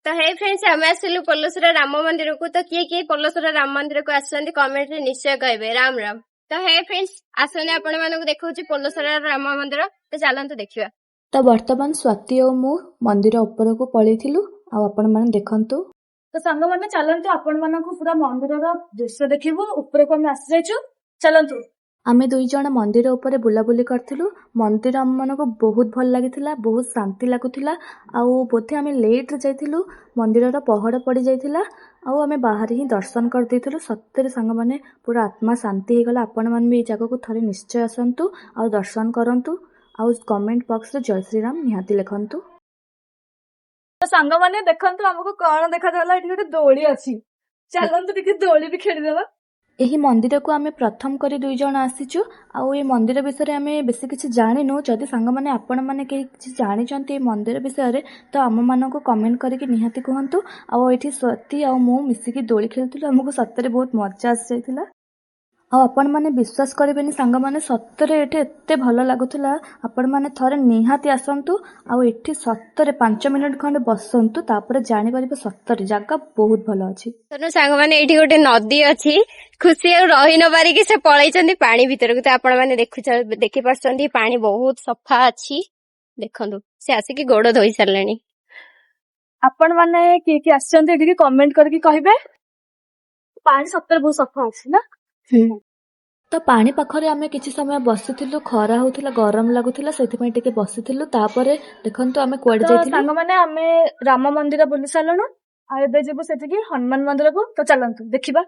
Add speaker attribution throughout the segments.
Speaker 1: ତ ହେ ଫ୍ରେଣ୍ଡସ୍, ଆମେ ଆସିଲୁ ପୋଲସରା ରାମ ମନ୍ଦିରକୁ। ତ କିଏ କିଏ ପୋଲସରା ରାମ ମନ୍ଦିରକୁ ଆସିଛନ୍ତି, କମେଣ୍ଟରେ ନିଶ୍ଚୟ କହିବେ। ରାମ ରାମ। ତ ହେ ଫ୍ରେଣ୍ଡସ୍, ଆସନ୍ତୁ, ଆପଣ ମାନଙ୍କୁ ଦେଖଉଛି ପୋଲସରା ରାମ ମନ୍ଦିର। ତ ଚାଲନ୍ତୁ ଦେଖିବା।
Speaker 2: ତ ବର୍ତ୍ତମାନ ସ୍ୱାତି ଆଉ ମୁଁ ମନ୍ଦିର ଉପରକୁ ପଳେଇଥିଲୁ ଆଉ ଆପଣମାନେ ଦେଖନ୍ତୁ।
Speaker 3: ତ ସାଙ୍ଗମାନେ, ଚାଲନ୍ତୁ, ଆପଣ ମାନଙ୍କୁ ପୁରା ମନ୍ଦିରର ଦୃଶ୍ୟ ଦେଖିବୁ। ଉପରକୁ ଆମେ ଆସିଯାଇଛୁ, ଚାଲନ୍ତୁ।
Speaker 2: ଆମେ 2 ଜଣ ମନ୍ଦିର ଉପରେ ବୁଲାବୁଲି କରିଥିଲୁ। ମନ୍ଦିର ଆମମାନଙ୍କୁ ବହୁତ ଭଲ ଲାଗିଥିଲା, ବହୁତ ଶାନ୍ତି ଲାଗୁଥିଲା। ଆଉ ବୋଧେ ଆମେ ଲେଟ୍ରେ ଯାଇଥିଲୁ, ମନ୍ଦିରର ପହଡ଼ ପଡ଼ିଯାଇଥିଲା ଆଉ ଆମେ ବାହାରେ ହିଁ ଦର୍ଶନ କରିଦେଇଥିଲୁ। ସତରେ ସାଙ୍ଗମାନେ, ପୁରା ଆତ୍ମା ଶାନ୍ତି ହେଇଗଲା। ଆପଣମାନେ ବି ଏଇ ଜାଗାକୁ ଥରେ ନିଶ୍ଚୟ ଆସନ୍ତୁ ଆଉ ଦର୍ଶନ କରନ୍ତୁ ଆଉ କମେଣ୍ଟ ବକ୍ସରେ ଜୟ ଶ୍ରୀରାମ ନିହାତି ଲେଖନ୍ତୁ।
Speaker 3: ତ ସାଙ୍ଗମାନେ, ଦେଖନ୍ତୁ ଆମକୁ କଣ ଦେଖାଗଲା। ଏଠି ଗୋଟେ ଦୋଳି ଅଛି, ଚାଲନ୍ତୁ ଟିକେ ଦୋଳି ବି ଖେଳିଦେବା।
Speaker 2: ଏହି ମନ୍ଦିରକୁ ଆମେ ପ୍ରଥମ କରି 2 ଜଣ ଆସିଛୁ ଆଉ ଏ ମନ୍ଦିର ବିଷୟରେ ଆମେ ବେଶୀ କିଛି ଜାଣିନୁ। ଯଦି ସାଙ୍ଗମାନେ, ଆପଣମାନେ କେହି କିଛି ଜାଣିଛନ୍ତି ଏ ମନ୍ଦିର ବିଷୟରେ, ତ ଆମମାନଙ୍କୁ କମେଣ୍ଟ କରିକି ନିହାତି କୁହନ୍ତୁ। ଆଉ ଏଇଠି ସ୍ୱାତି ଆଉ ମୁଁ ମିଶିକି ଦୋଳି ଖେଳୁଥିଲୁ। ଆମକୁ ସତରେ ବହୁତ ମଜା ଆସିଯାଇଥିଲା। ଆଉ ଆପଣମାନେ ବିଶ୍ୱାସ କରିବେନି ସାଙ୍ଗମାନେ, ସତରେ ଏଠି ଏତେ ଭଲ ଲାଗୁଥିଲା। ଆପଣମାନେ ଥରେ ନିହାତି ଆସନ୍ତୁ ଆଉ ଏଠି ସତରେ 5 ମିନିଟ୍ ଖଣ୍ଡେ ବସନ୍ତୁ, ତାପରେ ଜାଣିପାରିବେ ସତରେ ଜାଗା ବହୁତ ଭଲ ଅଛି।
Speaker 1: ତେଣୁ ସାଙ୍ଗମାନେ, ଏଇଠି ଗୋଟେ ନଦୀ ଅଛି। ଖୁସି ଆଉ ରହି ନ ପାରିକି ସେ ପଳେଇଛନ୍ତି ପାଣି ଭିତରକୁ। ତ ଆପଣ ମାନେ ଦେଖିପାରୁଛନ୍ତି, ପାଣି ବହୁତ ସଫା ଅଛି। ଦେଖନ୍ତୁ, ସେ ଆସିକି ଗୋଡ ଧୋଇ ସାରିଲେଣି।
Speaker 3: ଆପଣ ମାନେ କିଏ କିଏ ଆସିଛନ୍ତି ଏଠିକି, କମେଣ୍ଟ କରିକି କହିବେ। ପାଣି ସତରେ ବହୁତ ସଫା ଅଛି ନା?
Speaker 2: ତ ପାଣି ପାଖରେ ଆମେ କିଛି ସମୟ ବସିଥିଲୁ। ଖରା ହଉଥିଲା, ଗରମ ଲାଗୁଥିଲା, ସେଥିପାଇଁ ଟିକେ ବସିଥିଲୁ। ତାପରେ ଦେଖନ୍ତୁ ଆମେ କୁଆଡେ
Speaker 3: ତ
Speaker 2: ଯାଇଥିଲୁ।
Speaker 3: ସାଙ୍ଗମାନେ, ଆମେ ରାମ ମନ୍ଦିର ବୁଲି ସାରିଲୁଣୁ ଆଉ ଏବେ ଯିବୁ ସେଠିକି ହନୁମାନ ମନ୍ଦିରକୁ। ତ ଚାଲନ୍ତୁ ଦେଖିବା।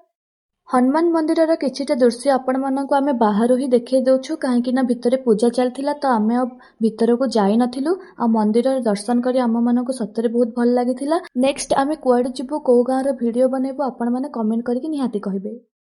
Speaker 2: ହନୁମାନ ମନ୍ଦିରର କିଛିଟା ଦୃଶ୍ୟ ଆପଣମାନଙ୍କୁ ଆମେ ବାହାରୁ ହିଁ ଦେଖେଇ ଦଉଛୁ, କାହିଁକି ନା ଭିତରେ ପୂଜା ଚାଲିଥିଲା, ତ ଆମେ ଆଉ ଭିତରକୁ ଯାଇନଥିଲୁ। ଆଉ ମନ୍ଦିରରେ ଦର୍ଶନ କରି ଆମମାନଙ୍କୁ ସତରେ ବହୁତ ଭଲ ଲାଗିଥିଲା। ନେକ୍ସଟ ଆମେ କୁଆଡେ ଯିବୁ, କୋଉ ଗାଁର ଭିଡିଓ ବନେଇବୁ, ଆପଣମାନେ କମେଣ୍ଟ କରିକି ନିହାତି କହିବେ।